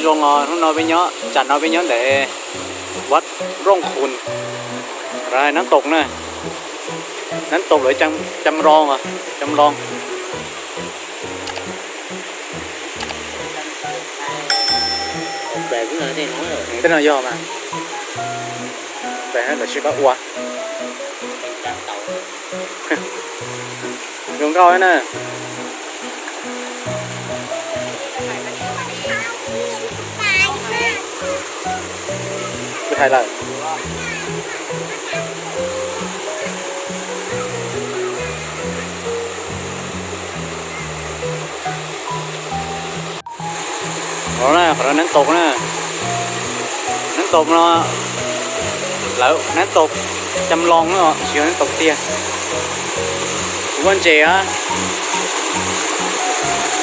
Zoo os, hnub no peb nyob, tsam no peb nyob ntawm Vaj Rooj Khun, nab toom na, nab toom lawv cam loos, cam loos. Tej no yog mas, lawv tsis pab ua. Zoo nkauj na. Kuv hais lawm. Qhov no, qhov no nab toom na. Nab toom no, lawv nab toom cam loos na, tsis yog nab toom tiag. Tsis muaj ntses a,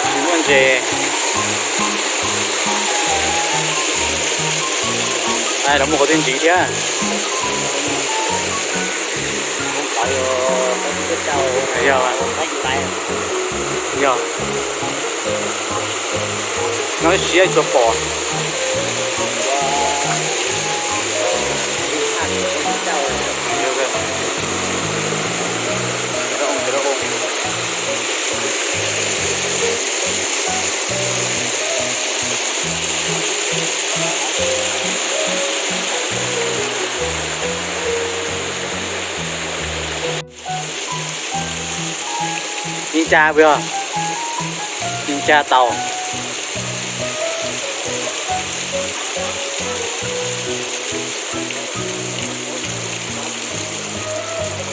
tsis muaj ntses. Lawv mus qhov twg ntxiv thiab? Yog, yog, no siab tsuas pom. Yeej ca puas yog? Yeej ca tau.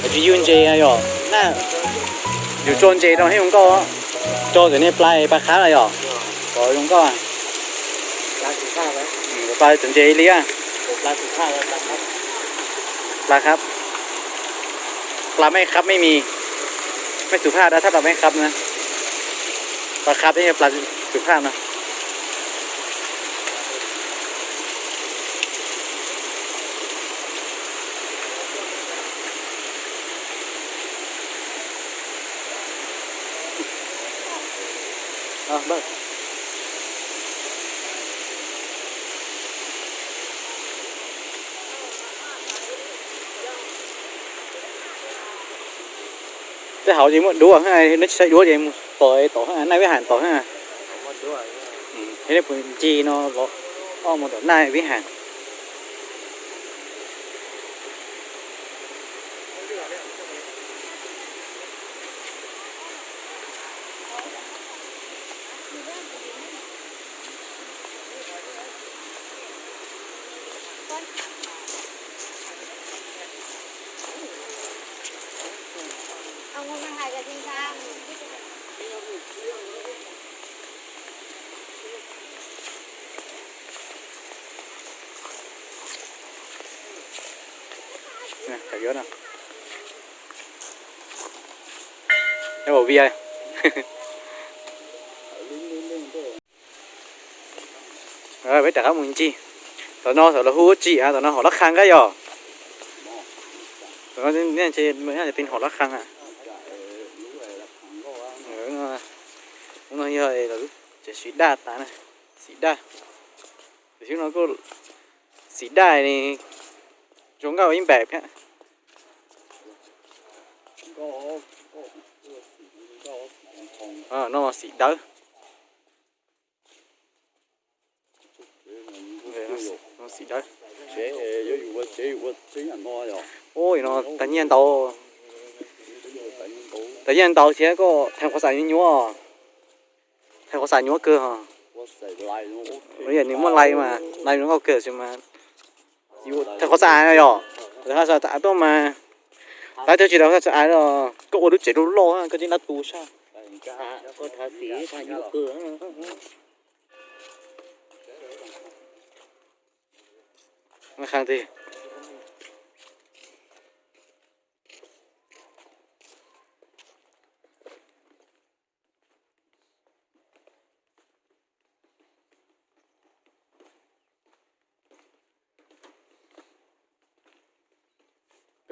Tsis yug ntses yog na, yus tso ntses rau thiaj zoo nkauj. Tso cov niag plas plas qhab na yog, kom zoo nkauj. Plas cov ntses li, plas qhab, plas mej qhab mej mis, mej xu phaj da thab plas mej qhab na, plas qhab thiab plas xu phaj no. Tej hauv ces muaj duab, neb tsis saib duab ces mus tom tom Naj Vib Has tom. Thiab nej puas ncig no los, mus tom Naj Vib Has. Ua vi. Peb rov qab mus ncig. Tom no thaum lawv hu ua tsim, tom no hom lab khas kab yog. Tom no peb hom lab khas. Lub no yog lawv tsev xim daj tas na, xim daj. Tam sim no kuj xim daj li, zoo nkauj ib npaim thiab. No xim dawb. Xim dawb. Ua no tag nyiaj ntau. Tag nyiaj ntau thiab koj thaiv qhov xav nyuaj nyuaj. Thaiv qhov xav nyuaj kawg. Nws muaj lais mas, lais zoo nkauj kawg xwb mas. Thaiv qhov xav no yog, tuaj mas, tab cov tsis tau xav, koj ua lub tsev loj loj koj tsis ntab tu sab. Peb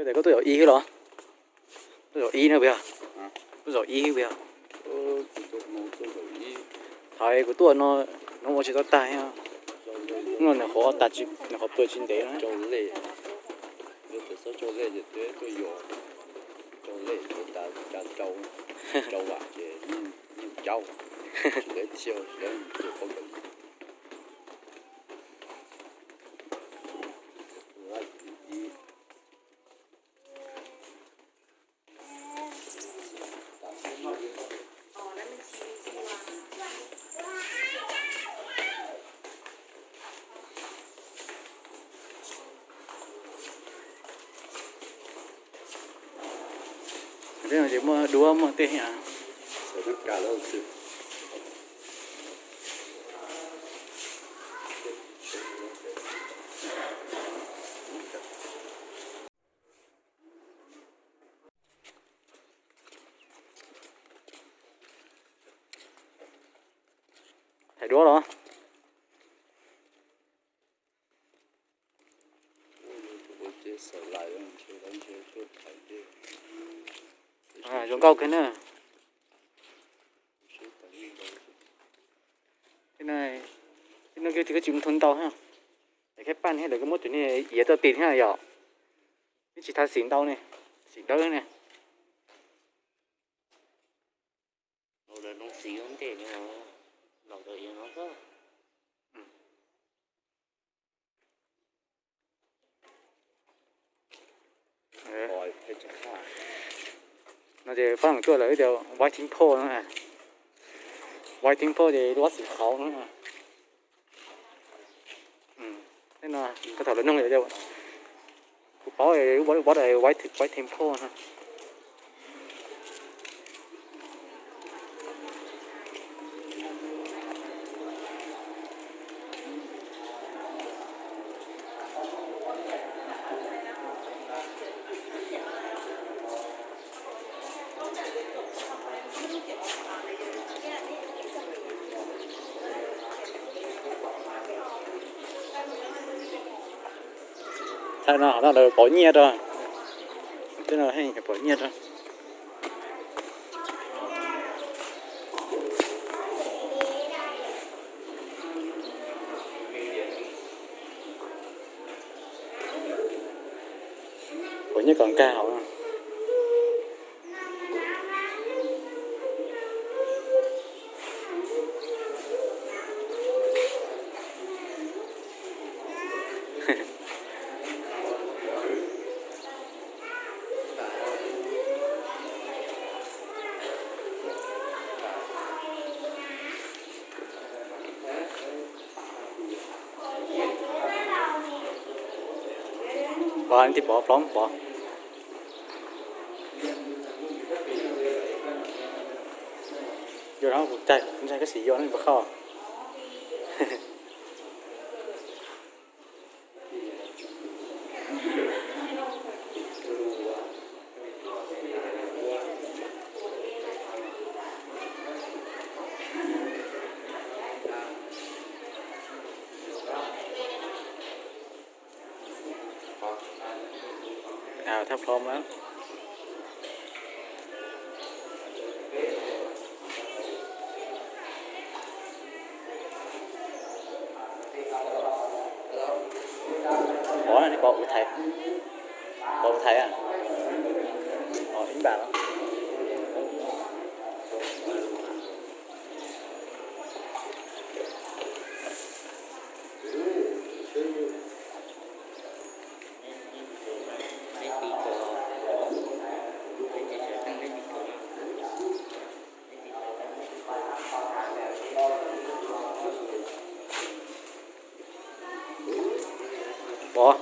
tias koj tuaj zaum ib los? Tuaj zaum ib no puas yog? Tuaj zaum ib puas yog? Thaum kuv tuaj no, no ua tsis tau tag thiab. Hnub no nws qhuav tas tsis, nws qhuav pw tsis ntev no. Rau lej, yog tias txhob rau lej ces twb tuaj yos rau lej ces tas rau, rau vam ces yeej caub, tsis lawv txhia lawv ces poob. Tej no ces muaj duab muaj tej. Thaiv duab los? Zoo nkauj kawg na. Tej no koj tsis mus thua ntau thiab. Es kheej paj thiab lawv kuj muab tus niag iav tuaj tis thiab yom. Nws tsis tau xim ntau ne, xim dawb ne. No ces pab tuaj lawm tias White Temple no. White Temple ces lub vaj xim qhauv no. Tej no, koj thaum lawv nug, kuv paub, White Temple no. Thaum no lawv pauv nyiaj rau. Tej no pauv nyiaj rau. Pauv nyiaj kom nkag hauv. Pov, nej twb pov, pov, pov. Yog no kuv caij, kuv ntshai koj sim yog no puas khauj. Thaj plhom na. Ov, nej pom ua thaiv, pom ua thaiv a? Ib npam los. Ov.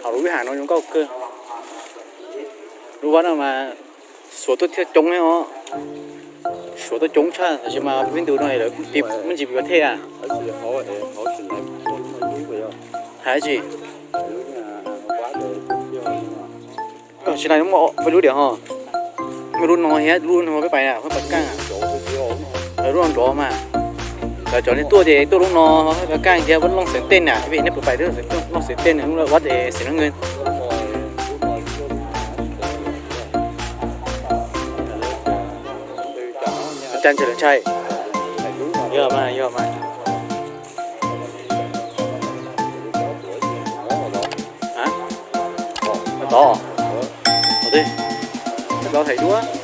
Hauv lub vib ham no zoo nkauj kawg. Lub vaj no mas Suav tuaj thiaj coob os. Suav tuaj coob tshaj, tab sis mas peb ntu no lawv muaj ntsis pes thej a. Hais tsis? Koj tsis na, muaj peb lub diam ho. Muaj lub no thiab, lub no peb pais na, peb pais kaj. Lub no nrov mas. Lawv cov neeg tuaj ces tuaj lub no, peb pais kaj thiab, peb looj xeev tej na, nej puas pais lub looj xeev tej na, lub vaj xeev neej. Cas ntshe lawv ntshai. Yog mas, yog mas. Tod, tod, tod hais duab.